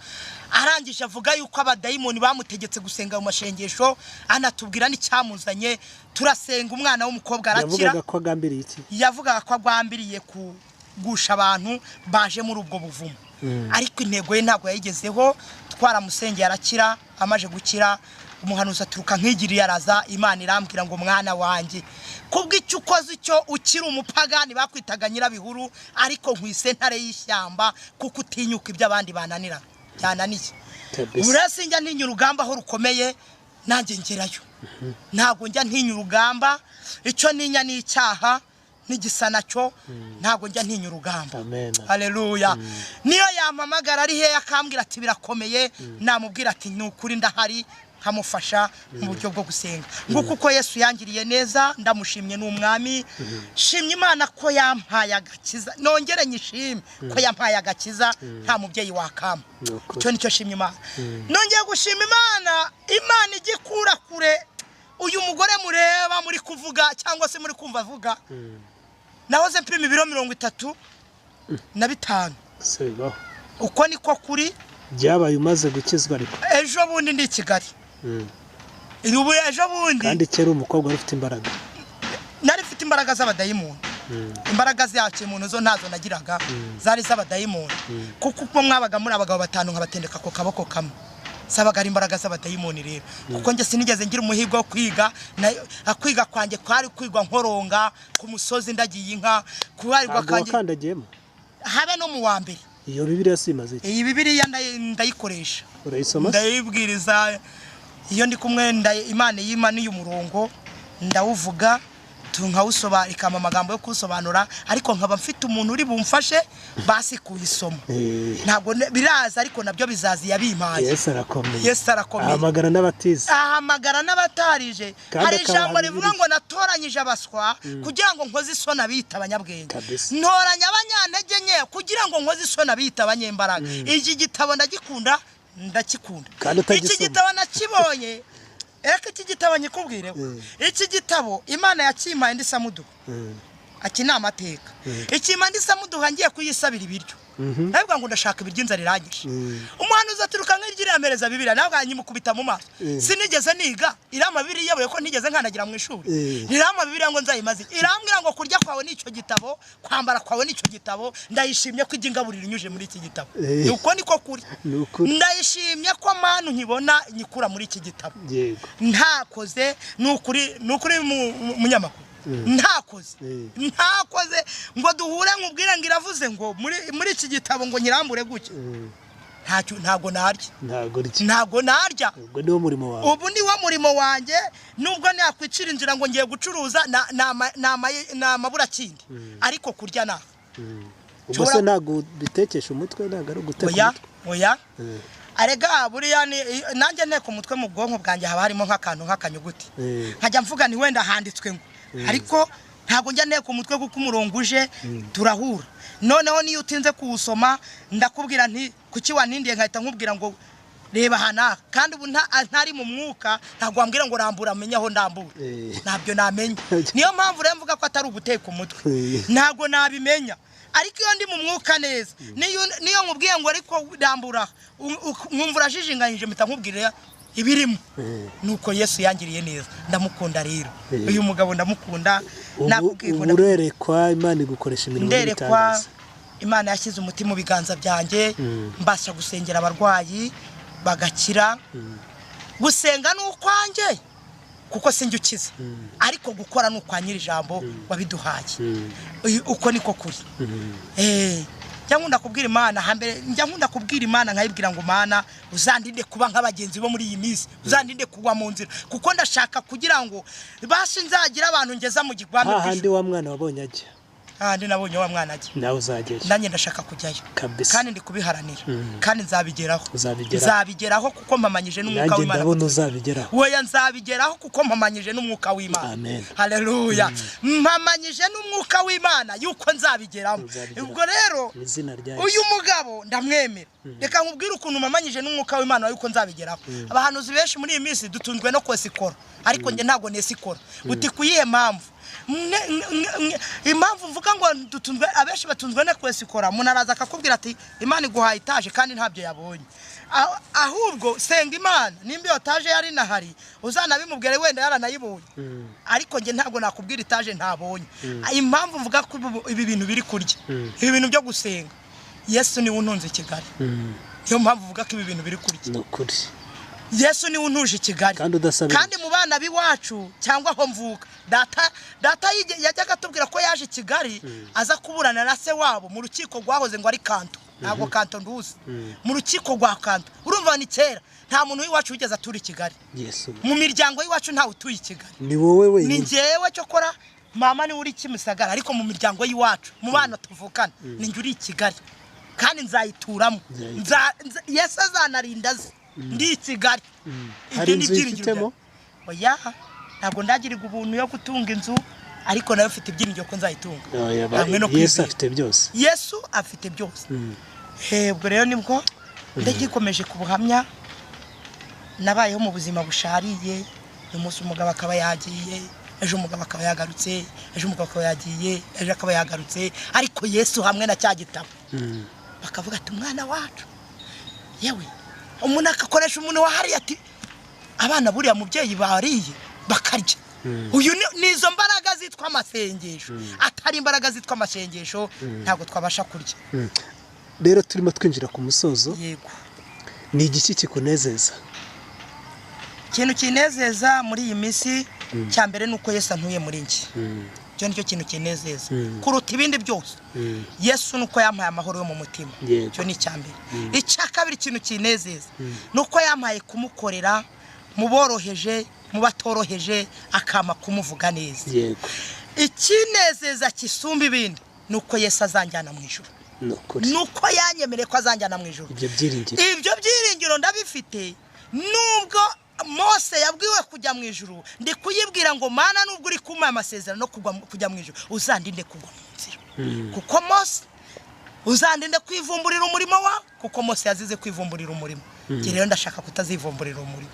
Arangije avuga yuko abadayimoni bamutegetse gusenga mu mashengesho, anatubwira n'icyamuzanye. Turasenga umwana w'umukobwa arakira. Yavugaga ko agambiriye iki? Yavugaga ko agambiriye kugusha abantu baje muri ubwo buvumo, ariko intego ye ntabwo yayigezeho. Twaramusengeye arakira. Amaje gukira umuhanuzi aturuka nkigiriye araza, Imana irambwira ngo mwana wanjye, kubw'icyo ukoze icyo ukiri umupagani bakwitaga nyirabihuru, ariko nkwise ntare y'ishyamba kuko utinyuka ibyo abandi bananira byananiye. Ubu sinjya ntinya urugamba aho rukomeye, nanjye ngerayo. Ntabwo njya ntinya urugamba, icyo ntinya ni icyaha n'igisa nacyo, ntabwo njya ntinya urugamba. Haleluya. Niyo yampamagara ari hehe akambwira ati birakomeye, namubwira ati ni ukuri ndahari, nkamufasha mu buryo bwo gusenga. Nguko uko Yesu yangiriye neza, ndamushimye n'umwami. Shimye Imana ko yampaye agakiza, nongere nyishime ko yampaye agakiza, nta mubyeyi wakama. Icyo nicyo shimye Imana. Nongeye gushima Imana, Imana igikura kure. Uyu mugore mureba muri kuvuga cyangwa se muri kumva avuga, nahoze mpima ibiro 35. Uko niko kuri. Byabaye umaze gukizwa ariko ejo bundi ndi Kigali. Ubu ejo bundi. Kandi kera umukobwa wari ufite imbaraga. Nari mfite imbaraga z'abadayimoni. Imbaraga zacu umuntu zo ntazo nagiraga, zari z'abadayimoni. Kuko uko mwabaga muri abagabo batanu nkabatendeka ku kaboko kamwe, sabaga ari imbaraga z'abadayimoni rero. Kuko njye sinigeze ngira umuhigo wo kwiga, kwiga kwanjye kwari kwigwa nkoronga ku musozi ndagiye inka, kubarirwa kanjye wakandagiyemo habe no mu wa mbere. Iyo Bibiliya simaze iki? Iyi Bibiliya ndayikoresha. Urayisoma? Ndayibwiriza iyo ndi kumwe, Imana yimaniye umurongo ndawuvuga, nkawusobanura ikama amagambo yo kusobanura, ariko nkaba mfite umuntu uri bumfashe basi kuyisoma. Ntabwo biraza ariko nabyo bizazi yabimpaye. Yesu arakomeye. Yesu arakomeye. Ahamagara n'abatize. Ahamagara n'abatarije. Hari ijambo rivuga ngo natoranyije abaswa kugira ngo nkoze isoni abita abanyabwenge. Ntoranya abanyantege nke kugira ngo nkoze isoni abita abanyembaraga. Iki gitabo ndagikunda, ndakikunda. Iki gitabo nakibonye. Eka iki gitabo nyikubwireho. Iki gitabo Imana yakimpaye ndi Samuduha. Aki ni amateka. Ikimpa ndi Samuduha ngiye kuyisabira ibiryo. Ndavuga ngo ndashaka ibiryo inzara irangije. Umuhanuzi aturuka nk'iryo iramereza Bibiliya, nawe nyimukubita mu maso. Sinigeze niga, irama Bibiliya yabaye ko ntigeze nkandagira mu ishuri. Irama Bibiliya ngo nzayimaze. Irambwira ngo kurya kwawe n'icyo gitabo, kwambara kwawe n'icyo gitabo, ndayishimye ko ijya ingaburira inyuje muri iki gitabo. Uko niko kuri. Ndayishimye ko manu nkibona nyikura muri iki gitabo. Ntakoze nukuri nukuri munyamakuru. Ntakoze ngo duhure nkubwire ngo iravuze ngo muri iki gitabo ngo nyirambure gutya. Ntacyo, ntago narya. Ntago narya. Ubwo niwo murimo wawe. Ubu niwo murimo wanjye, nubwo nakwicira inzira ngo ngiye gucuruza na mabura kindi, ariko kurya na. Ubwo se ntago bitekesha umutwe, ntago ari uguteka umutwe. Oya. Arega buriya nanjye nteko umutwe mu bwonko bwanjye haba harimo nk'akantu nk'akanyuguti. Nkajya mvuga ni wenda handitswe ngo, ariko ntago njya nteko umutwe kuko umurongo uje turahura. Noneho niyo utinze kuwusoma ndakubwira nti kuki wanindiye, nkahita nkubwira ngo reba hana, kandi ubu ntari mu mwuka, ntago wambwira ngo rambura amenye aho ndambura. Ntabyo namenya. Niyo mpamvu rero mvuga ko atari uguteka umutwe. Ntago nabimenya. Ariko iyo ndi mu mwuka neza, niyo nkubwiye ngo ariko rambura, nkumva urajijinganyije, mpita nkubwira ibirimo. Nuko Yesu yangiriye neza, ndamukunda rero. Uyu mugabo ndamukunda. Urerekwa, Imana igukoresha imirimo nderekwa, Imana yashyize umuti mu biganza byanjye, mbasha gusengera abarwayi bagakira. Gusenga ni ukwanjye kuko sinjye ukiza, ariko gukora ni ukwa nyiri ijambo wabiduhaye. Uko niko kuri. Njya nkunda kubwira Imana hambere, njya nkunda kubwira Imana nkayibwira ngo Mana uzandinde kuba nk'abagenzi bo muri iyi minsi, uzandinde kugwa mu nzira, kuko ndashaka kugira ngo basi nzagira abantu ngeza mu gigwame bw'ijuru. Hahandi wa mwana wabonye ajya, hahandi nabonye wa mwana ajya, nawe uzajyayo. Nanjye ndashaka kujyayo kandi ndi kubiharanira, kandi nzabigeraho. Nzabigeraho kuko mpamanyije n'umwuka w'Imana. Ndabona uzabigeraho. Oya, nzabigeraho kuko mpamanyije n'umwuka w'Imana. Haleluya. Mpamanyije n'umwuka w'Imana yuko nzabigeraho. Ubwo rero uyu mugabo ndamwemera. Reka nkubwire ukuntu mpamanyije n'umwuka w'Imana yuko nzabigeraho. Abahanuzi benshi muri iyi minsi dutunzwe no kwesikora, ariko njye ntabwo nesikora. Uti kuyihe mpamvu? Impamvu mvuga ngo dutunzwe, abenshi batunzwe no kwesikora, umuntu araza akakubwira ati Imana iguhaye itaje kandi ntabyo yabonye. Ahubwo senga Imana, nimba iyo taje yari nahari uzanabimubwire, wenda yaranayibonye. Ariko njye ntabwo nakubwira itaje ntabonye. Impamvu mvuga ko ibi bintu biri kurya, ibi bintu byo gusenga, Yesu niwe untunze Kigali. Niyo mpamvu mvuga ko ibi bintu biri kurya. Yesu niwe untuje Kigali. Kandi mu bana b'iwacu cyangwa aho mvuka, data yajyaga atubwira ko yaje Kigali aza kuburana na se wabo mu rukiko rwahoze ngo ari Kanto. Ntabwo Kanto nduzi. Mu rukiko rwa Kanto. Urumva ni kera, nta muntu w'iwacu wigeze atura i Kigali. Mu miryango y'iwacu ntawe utuye i Kigali. Ni wowe wenyine. Ni njyewe cyokora mama niwe uri Kimisagara, ariko mu miryango y'iwacu, mu bana tuvukana, ni njye uri i Kigali. Kandi nzayituramo. Yesu azanarinda ze. Ndi i Kigali. Hari inzu ifitemo? Oya, ntabwo ndagirirwa ubuntu yo gutunga inzu, ariko nayo mfite ibyiringiro ko nzayitunga. Yesu afite byose. Yesu afite byose. Ubwo rero nibwo ndagikomeje ku buhamya. Nabayeho mu buzima bushariye. Umunsi umugabo akaba yagiye, ejo umugabo akaba yagarutse, ejo umugabo akaba yagiye, ejo akaba yagarutse, ariko Yesu hamwe na cya gitabo. Bakavuga ati umwana wacu, yewe umuntu akakoresha umuntu wahariye ati abana buriya mubyeyi bariye bakarya. Uyu ni izo mbaraga zitwa amasengesho. Atari imbaraga zitwa amasengesho ntabwo twabasha kurya. Rero turimo twinjira ku musozo. Yego. Ni igiki kikunezeza? Ikintu kinezeza muri iyi minsi cya mbere nuko Yesu antuye muri njye. Icyo nicyo kintu kinezeza kuruta ibindi byose. Yesu nuko yampaye amahoro yo mu mutima. Icyo ni icya mbere. Icya kabiri ikintu kinezeza nuko yampaye kumukorera mu boroheje, mu batoroheje, akama kumuvuga neza. Ikinezeza kisumba ibindi nuko Yesu azanjyana mu ijuru. Nuko yanyemereye ko azanjyana mu ijuru. Ibyo byiringiro ndabifite. Nubwo Mose yabwiwe kujya mu ijuru, ndi kuyibwira ngo Mana nubwo uri kumpa amasezerano no kujya mu ijuru, uzandinde kugwa mu nzira. Kuko Mose uzandinde kwivumburira umurimo wa, kuko Mose yazize kwivumburira umurimo. Njye rero ndashaka kutazivumburira umurimo.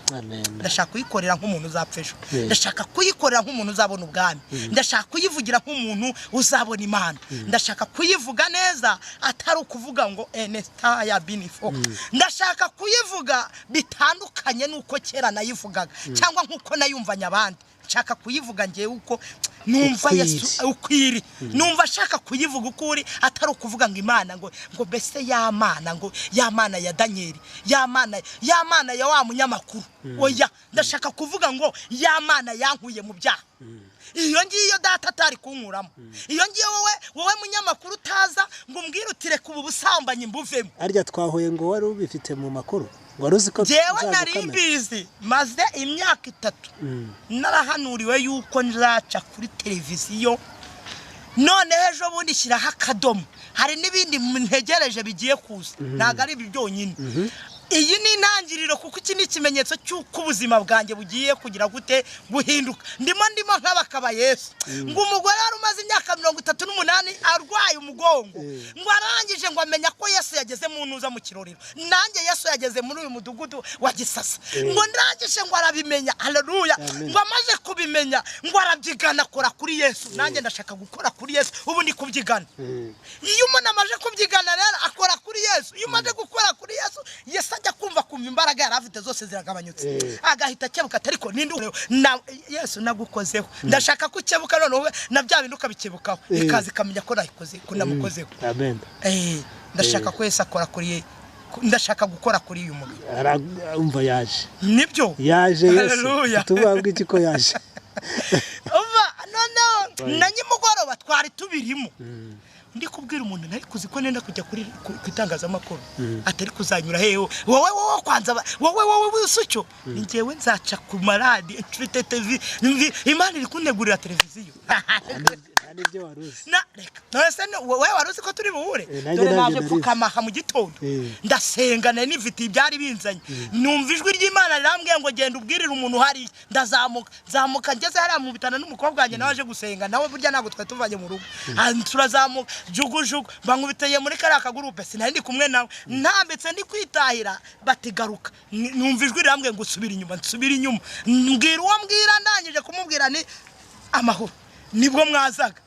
Ndashaka kuyikorera nk'umuntu uzapfa ejo. Ndashaka kuyikorera nk'umuntu uzabona ubwami. Ndashaka kuyivugira nk'umuntu uzabona Imana. Ndashaka kuyivuga neza, atari ukuvuga ngo Ernesta ya binifo. Ndashaka kuyivuga bitandukanye nuko kera nayivugaga, cyangwa nkuko nayumvanye abandi. Nshaka kuyivuga ngewe uko numva Yesu ukwiri. Numva ashaka kuyivuga ukuri, atari ukuvuga ngo Imana ngo mbese ya Mana, ngo ya Mana ya Daniel, ya Mana ya wa munyamakuru. Oya, ndashaka kuvuga ngo ya Mana yankuye mu byaha. Iyo ngiyo data atari kunkuramo. Iyo ngiyo wowe munyamakuru utaza ngo umbwire uti reka ubu busambanyi mbuvemo. Arya twahuye ngo wari ubifite mu makuru. Jewe nari mbizi maze imyaka 3 narahanuriwe yuko nzaca kuri televiziyo. None ejo bundi shyiraho akadomo. Hari n'ibindi ntegereje bigiye kuza, ntabwo ari ibi byonyine. Iyi ni intangiriro, kuko iki ni ikimenyetso cy'uko ubuzima bwanjye bugiye kugira gute guhinduka. Ndimo nk'abakaba Yesu. Ngo umugore wari umaze amaze imyaka 38 arwaye umugongo, ngo arangije ngo amenya ko Yesu yageze mu ntuza mu kirorero. Nanjye Yesu yageze muri uyu mudugudu wa Gisasa, ngo ndangije ngo arabimenya. Haleluya. Ngo amaze kubimenya ngo arabyigana, akora kuri Yesu. Nanjye ndashaka gukora kuri Yesu, ubu ndi kubyigana. Iyo umuntu amaze kubyigana rero akora kuri Yesu. Iyo umaze gukora kuri Yesu, Yesu ajya kumva imbaraga yari afite zose ziragabanyutse, agahita akebuka ati ariko ninde na Yesu nagukozeho, ndashaka ko ukebuka noneho na bya bintu ukabikebukaho, ikaza ikamenya ko nayikoze, ko namukozeho. Amen. Ndashaka ko Yesu akora kuri, ndashaka gukora kuri uyu mugabo. Arumva yaje. Nibyo yaje Yesu. Tubabwe iki ko yaje. Umva noneho na nimugoroba twari tubirimo. Ndi kubwira umuntu nari kuzi ko nenda kujya kuri ku itangazamakuru, atari kuzanyura hehe, wowe wowe kwanza, wowe wowe wisucyo, njyewe nzaca ku maradi mfite TV, Imana iri kuntegurira televiziyo. Nibyo waruzi. Na reka none wowe waruzi ko turi buhure? Dore naje pfukamaha mu gitondo, ndasenga, nari nifite ibyari binzanye, numva ijwi ry'Imana rirambwiye ngo genda ubwirire umuntu hari. Ndazamuka, nzamuka ngeze hariya mu bitana n'umukobwa wanjye nawe aje gusenga, nawe burya ntabwo twari tuvanye mu rugo. Turazamuka jugujugu, bankubiteye muri kariya kagurupe, sinari ndi kumwe nawe, ntambitse ndi kwitahira batigaruka. Numva ijwi rirambwiye ngo subira inyuma, nsubira inyuma, mbwira uwo mbwira, ndangije kumubwira ni amahoro, nibwo mwazaga.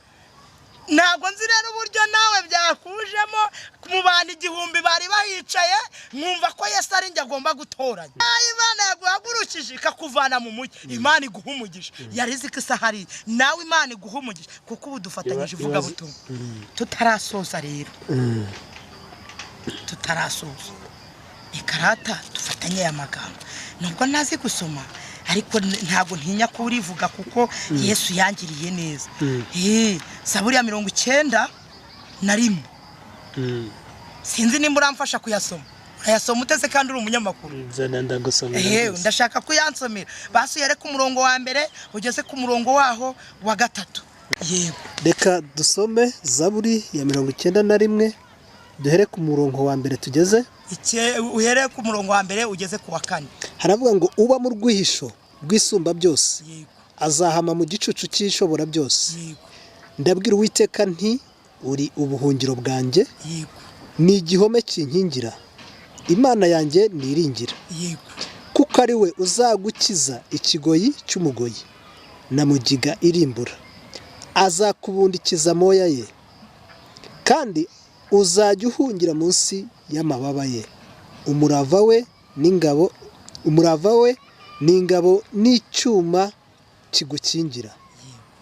Ntabwo nzi rero uburyo nawe byakujemo mu bantu 1000 bari bahicaye, nkumva ko Yesu ari njye agomba gutoranya. Imana yaguhagurukije ikakuvana mu mujyi, Imana iguha umugisha. Yari izi ko isahari nawe, Imana iguha umugisha kuko ubu dufatanyije ivugabutumwa. Tutarasoza rero, tutarasoza ikarata dufatanye aya magambo, nubwo ntazi gusoma ariko ntabwo ntinya kurivuga kuko Yesu yangiriye neza. Zaburi ya 91. Sinzi nimba uramfasha kuyasoma. Urayasoma utese kandi uri umunyamakuru. Ndashaka kuyansomera. Basi uhere ku murongo wa mbere ugeze ku murongo waho wa 3. Yego. Reka dusome Zaburi ya 91, duhere ku murongo wa mbere tugeze. Uhere ku murongo wa mbere ugeze ku wa 4. Haravuga ngo uba mu rwihisho rw'isumba byose, azahama mu gicucu cy'ishobora byose. Ndabwira Uwiteka nti uri ubuhungiro bwanjye, ni igihome kinkingira, Imana yanjye niringira, kuko ari we uzagukiza ikigoyi cy'umugoyi na mugiga irimbura, azakubundikiza amoya ye, kandi uzajya uhungira munsi y'amababa ye. Umurava we n'ingabo, umurava we n'ingabo n'icyuma kigukingira.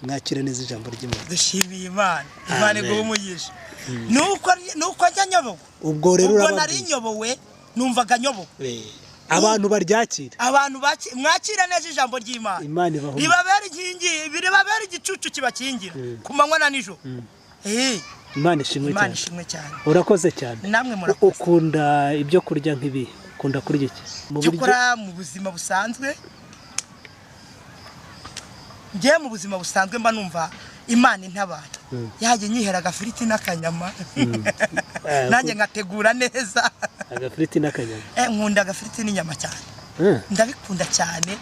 Mwakira neza ijambo ry'Imana. Dushimiye Imana. Imana iguhe umugisha. Nuko njya nyobowe. Ubwo rero urababwiye. Ubwo nari nyobowe, numvaga nyobowe. Abantu baryakira. Abantu mwakira neza ijambo ry'Imana. Imana ibaho. Ribabera inkingi, ribabera igicucu kibakingira ku manywa na nijoro. Imana ishimwe cyane. Imana ishimwe cyane. Urakoze cyane. Namwe murakoze. Ukunda ibyo kurya nk'ibi? Ukunda kurya iki? Cyokora mu buzima busanzwe, njye mu buzima busanzwe mba numva Imana intabara. Yajye nyihera agafiriti n'akanyama. Nanjye ngategura neza. Agafiriti n'akanyama. Nkunda agafiriti n'inyama cyane. Ndabikunda cyane.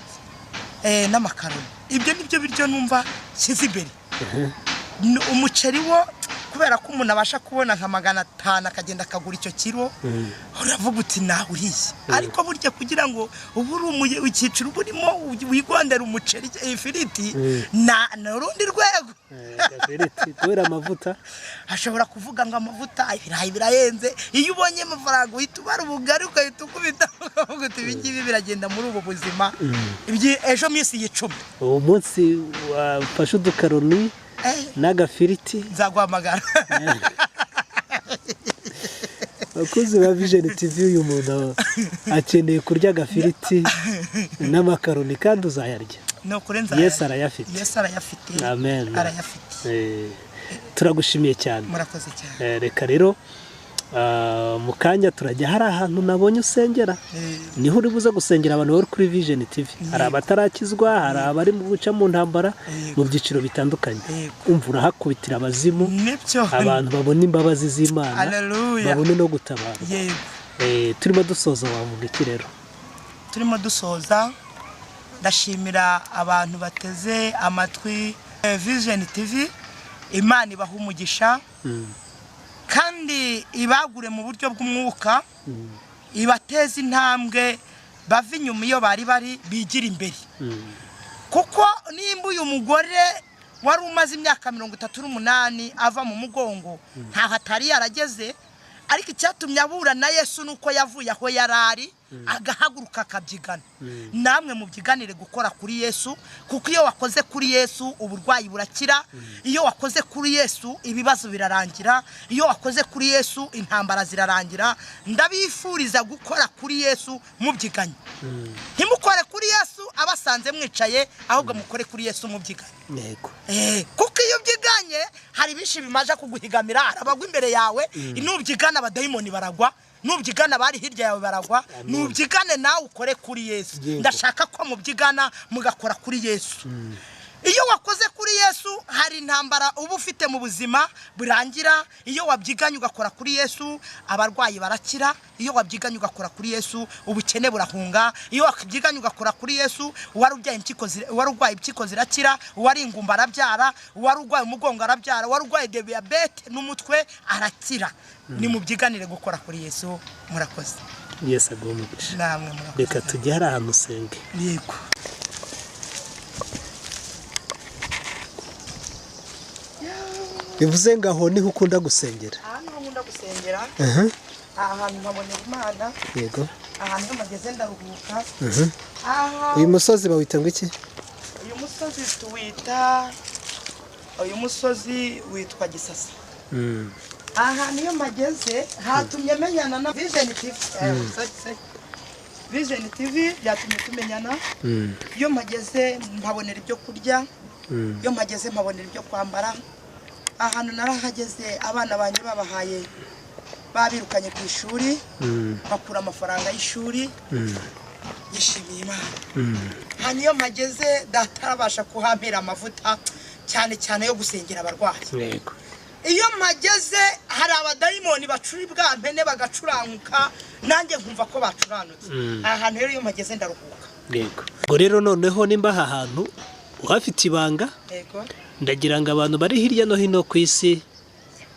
N'amakaroni. Ibyo nibyo biryo numva nshyize imbere. Umuceri wo kubera ko umuntu abasha kubona nka 500 akagenda akagura icyo kiro, uravuga uti nawe uriye. Ariko burya kugira ngo ubure icyiciro burimo wigondera umuceri ifiriti na urundi rwego. Agafiriti kubera amavuta, ashobora kuvuga ngo amavuta ibirayi birahenze. Iyo ubonye amafaranga uhita ubara ubugari ugahita ukubita ukavuga uti ibi ngibi biragenda muri ubu buzima. Ejo minsi y'icumi uwo munsi wafashe udukaroni n'agafiriti, nzaguhamagara. Abakozi ba Vision TV, uyu muntu akeneye kurya agafiriti n'amakaroni kandi uzayarya. Yesu arayafite. Yesu arayafite. Amen. Arayafite. Turagushimiye cyane. Murakoze cyane. Reka rero mu kanya turajya hari ahantu nabonye usengera, niho uri buze gusengera abantu bari kuri Vision TV. Hari abatarakizwa, hari abari mu guca mu ntambara mu byiciro bitandukanye. Umva urahakubitira abazimu, abantu babona imbabazi z'Imana, babone no gutabara. Turimo dusoza, wavuga iki rero? Turimo dusoza, ndashimira abantu bateze amatwi Vision TV. Imana ibaha umugisha kandi ibagure mu buryo bw'umwuka, ibateze intambwe bava inyuma iyo bari bari bigira imbere. Kuko nimba uyu mugore wari umaze imyaka 38 ava mu mugongo ntaho atari yarageze, ariko icyatumye abura na Yesu nuko yavuye aho yarari agahaguruka akabyigana. Namwe mubyiganire gukora kuri Yesu, kuko iyo wakoze kuri Yesu uburwayi burakira, iyo wakoze kuri Yesu ibibazo birarangira, iyo wakoze kuri Yesu intambara zirarangira. Ndabifuriza gukora kuri Yesu mubyiganye. Ntimukore kuri Yesu abasanze mwicaye, ahubwo mukore kuri Yesu mubyiganye. Yego. Kuko iyo ubyiganye hari byinshi bimaje kuguhigamira, arabagwa imbere yawe, nubyigana abadayimoni baragwa, nubyigana bari hirya yawe baragwa, nubyigane nawe ukore kuri Yesu. Ndashaka ko mubyigana mugakora kuri Yesu. Iyo wakoze kuri Yesu hari intambara uba ufite mu buzima burangira. Iyo wabyiganye ugakora kuri Yesu abarwayi barakira, iyo wabyiganye ugakora kuri Yesu ubukene burahunga, iyo wabyiganye ugakora kuri Yesu uwari urwaye impyiko zirakira, uwari ingumba arabyara, uwari urwaye umugongo arabyara, uwari urwaye diyabete n'umutwe arakira. Ni mubyiganire gukora kuri Yesu. Murakoze. Yesu aguhe umugisha. Namwe murakoze. Reka tujye hari ahantu usenge. Yego. Bivuze ngo aho niho ukunda gusengera? Aha niho nkunda gusengera. Aha hantu nkabonera Imana. Yego. Aha niho mageze ndaruhuka. Uyu musozi bawita ngo iki? Uyu musozi tuwita, uyu musozi witwa Gisasa. Aha niyo mageze hatumye menyana na Vision TV. Vision TV byatumye tumenyana. Iyo mageze mpabonera ibyo kurya, iyo mageze mpabonera ibyo kwambara. Ahantu narahageze abana banjye babahaye babirukanye ku ishuri, bakura amafaranga y'ishuri. Yishimiye Imana. Hano iyo mpageze data arabasha kuhampera amavuta cyane cyane yo gusengera abarwayi. Yego. Iyo mpageze hari abadayimoni bacura ibwampene bagacuranguka, nanjye nkumva ko bacuranutse. Aha hantu rero iyo mpageze ndaruhuka. Yego. Ngo rero noneho nimba aha hantu uhafite ibanga, yego, ndagira ngo abantu bari hirya no hino ku isi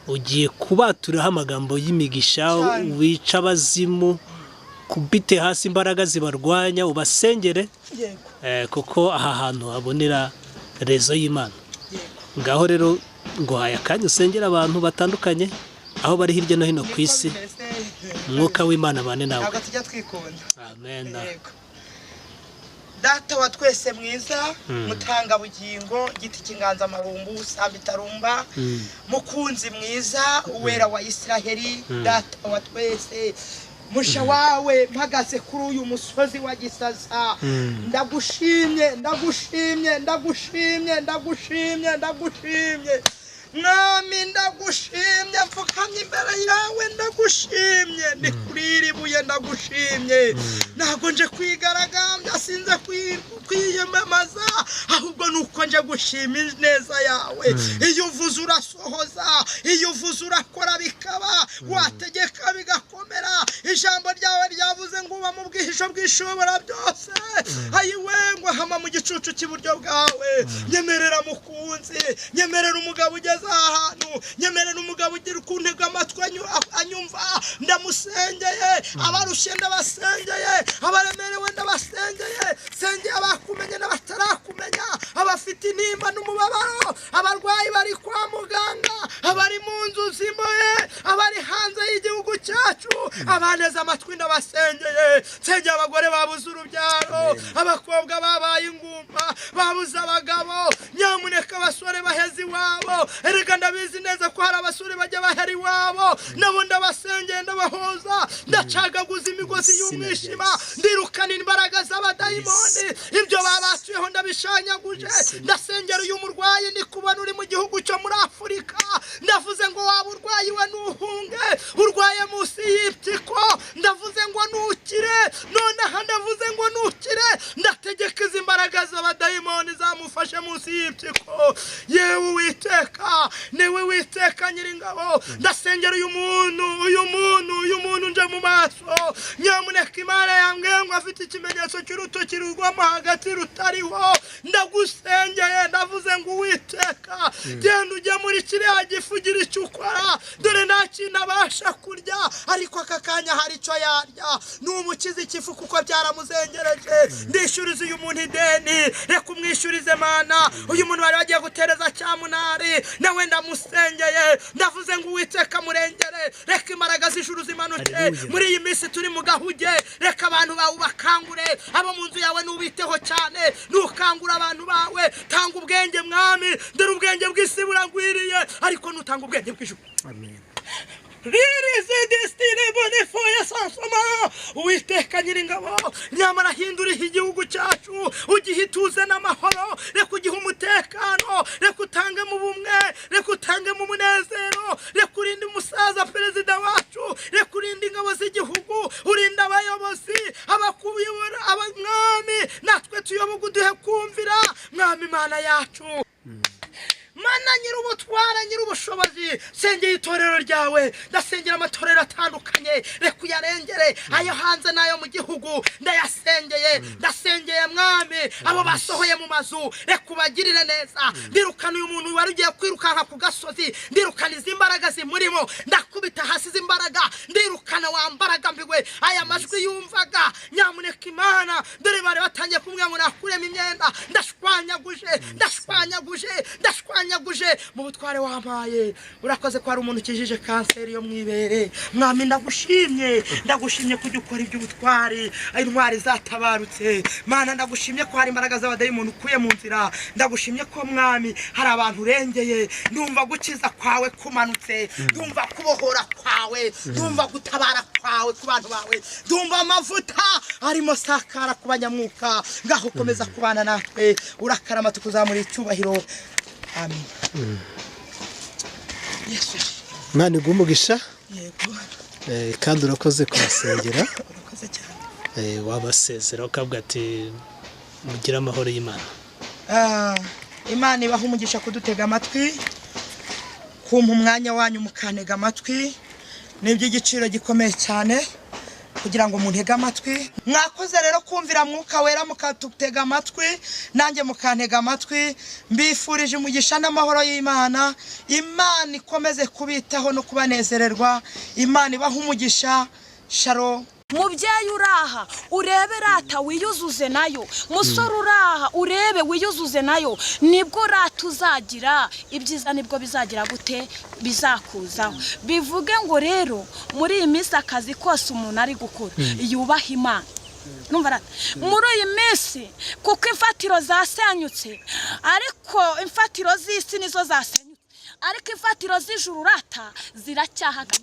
ugiye kubaturaho amagambo y'imigisha, wica abazimu, kubite hasi imbaraga zibarwanya, ubasengere. Yego. Kuko aha hantu habonera rezo y'Imana. Yego. Ngaho rero nguhaye akanya usengera abantu batandukanye aho bari hirya no hino ku isi. Umwuka w'Imana bane nawe. Ntabwo tujya twikunda. Amen. Yego. Data wa twese mwiza, mutanga bugingo, giti cy'inganzamarumbu, samba itarumba, mukunzi mwiza, uwera wa Israheli, data wa twese, musha wawe mpagaze kuri uyu musozi wa Gisasa, ndagushimye, ndagushimye, ndagushimye, ndagushimye, ndagushimye. Mwami ndagushimye, mfukamye imbere yawe ndagushimye, ni kuri iri buye ndagushimye. Ntabwo nje kwigaragambya, sinze kwiyamamaza, ahubwo nuko nje gushima ineza yawe. Iyo uvuze urasohoza, iyo uvuze urakora bikaba, wategeka bigakomera. Ijambo ryawe ryavuze ngo uba mu bwihisho bw'ishobora byose, ayiwe ngo hama mu gicucu cy'iburyo bwawe. Nyemerera mukunzi, nyemerera umugabo ugeze ahantu, nyemerera umugabo ugira ukuntega amatwi anyumva. Ndamusengeye, abarushye ndabasengeye, abaremerewe ndabasengeye, sengeye abakumenye n'abatarakumenya, abafite intimba n'umubabaro, abarwayi bari kwa muganga, abari mu nzu zimboye, abari hanze y'igihugu cyacu, abaneze amatwi ndabasengeye. Nsengeye abagore babuze urubyaro, abakobwa babaye ingumba, babuze abagabo, nyamuneka abasore baheze iwabo. Erega ndabizi neza ko hari abasore bajya bahera iwabo, nabo ndabasengeye, ndabahoza, ndacagaguza imigozi y'umwijima, ndirukana imbaraga z'abadayimoni, ibyo babatuyeho ndabishanyaguje. Ndasengera uyu murwayi ndi kubona uri mu gihugu cyo muri Afurika, ndavuze ngo waba urwaye we nuhunge, urwaye munsi y'ipyiko, ndavuze ngo nukire, nonaha ndavuze ngo nukire. Ndategeka izi mbaraga z'abadayimoni zamufashe munsi y'ipyiko. Yewe Uwiteka, Witeka, niwe Witeka nyiringabo. Ndasengera uyu muntu, uyu muntu, uyu muntu nje mu maso. Nyamuneka Imana yambwiye ngo afite ikimenyetso cy'urutoki rugwamo hagati rutariho. Ndagusengeye, ndavuze ngo Uwiteka, genda ujye muri kiriya gifu ugira icyo ukora. Dore nta kintu abasha kurya, ariko aka kanya hari icyo yarya. Numukiza ikifu kuko byaramuzengereje. Ndishyuriza uyu muntu ideni, reka umwishyurize Mana. Uyu muntu bari bagiye gutereza cyamunari, nawe ndamusengeye, ndavuze ngo Uwiteka murengere. Reka imbaraga z'ijuru zimanuke muri iyi minsi turi mu gahuge. Reka abantu bawe bakangure, abo mu nzu yawe nubiteho cyane, nukangura abantu bawe. Tanga ubwenge Mwami, dore ubwenge bw'isi buragwiriye, ariko nutanga ubwenge bw'ijuru. Amen. Uwiteka nyiringabo, nyamara hindura igihugu cyacu, ugihe ituze n'amahoro, reka ugihe umutekano, reka utange mu bumwe, reka utange mu munezero, reka urinde umusaza perezida wacu, reka urinde ingabo z'igihugu, urinde abayobozi, abakuyobora, abamwami, natwe tuyoboke uduhe kumvira Mwami Imana yacu. Mana nyir'ubutwara, nyir'ubushobozi, sengera itorero ryawe, ndasengera amatorero atandukanye, reka uyarengere, ayo hanze n'ayo mu gihugu, ndayasengeye, ndasengeye Mwami, abo basohoye mu mazu, reka ubagirire neza. Ndirukana uyu muntu wari ugiye kwirukanka ku gasozi, ndirukana izi mbaraga zimurimo, ndakubita hasi izi mbaraga, ndirukana wa mbaraga mbiwe, aya majwi yumvaga. Nyamuneka Imana, dore bari batangiye kumubwira ngo nakuremo imyenda, ndashwanyaguje, ndashwanyaguje, ndashwanyaguje mu butware wampaye. Urakoze ko hari umuntu ukijije kanseri yo mwibere. Mwami ndagushimye, ndagushimye kujya ukora iby'ubutwari, intwari zatabarutse. Mana ndagushimye ko hari imbaraga z'abadayimoni ukuye mu nzira, ndagushimye ko Mwami hari abantu urengeye. Ndumva gukiza kwawe kumanutse, ndumva kubohora kwawe, ndumva gutabara kwawe ku bantu bawe, ndumva amavuta arimo sakara ku banyamwuka. Ngaho komeza kubana natwe, urakarama tukuzamura icyubahiro. Amen. Yesu. Imana iguhe umugisha. Yego. Kandi urakoze kubasengera. Urakoze cyane. Wabasezera ukavuga ati mugire amahoro y'Imana. Imana ibaha umugisha kudutega amatwi, kumpa umwanya wanyu mukantega amatwi, ni iby'igiciro gikomeye cyane kugira ngo muntege amatwi. Mwakoze rero kumvira Mwuka Wera mukatutega amatwi, nanjye mukantega amatwi. Mbifurije umugisha n'amahoro y'Imana. Imana ikomeze kubitaho no kubanezererwa. Imana ibaha umugisha. Shalom. Mubyeyi uraha urebe rata wiyuzuze nayo, musore uraha urebe wiyuzuze nayo, nibwo rata uzagira ibyiza, nibwo bizagira gute, bizakuzaho. Bivuge ngo rero muri iyi minsi akazi kose umuntu ari gukora yubaha Imana. Numva rata muri iyi minsi kuko imfatiro zasenyutse, ariko imfatiro z'isi nizo zasenyutse, ariko imfatiro z'ijuru rata ziracyahagaze.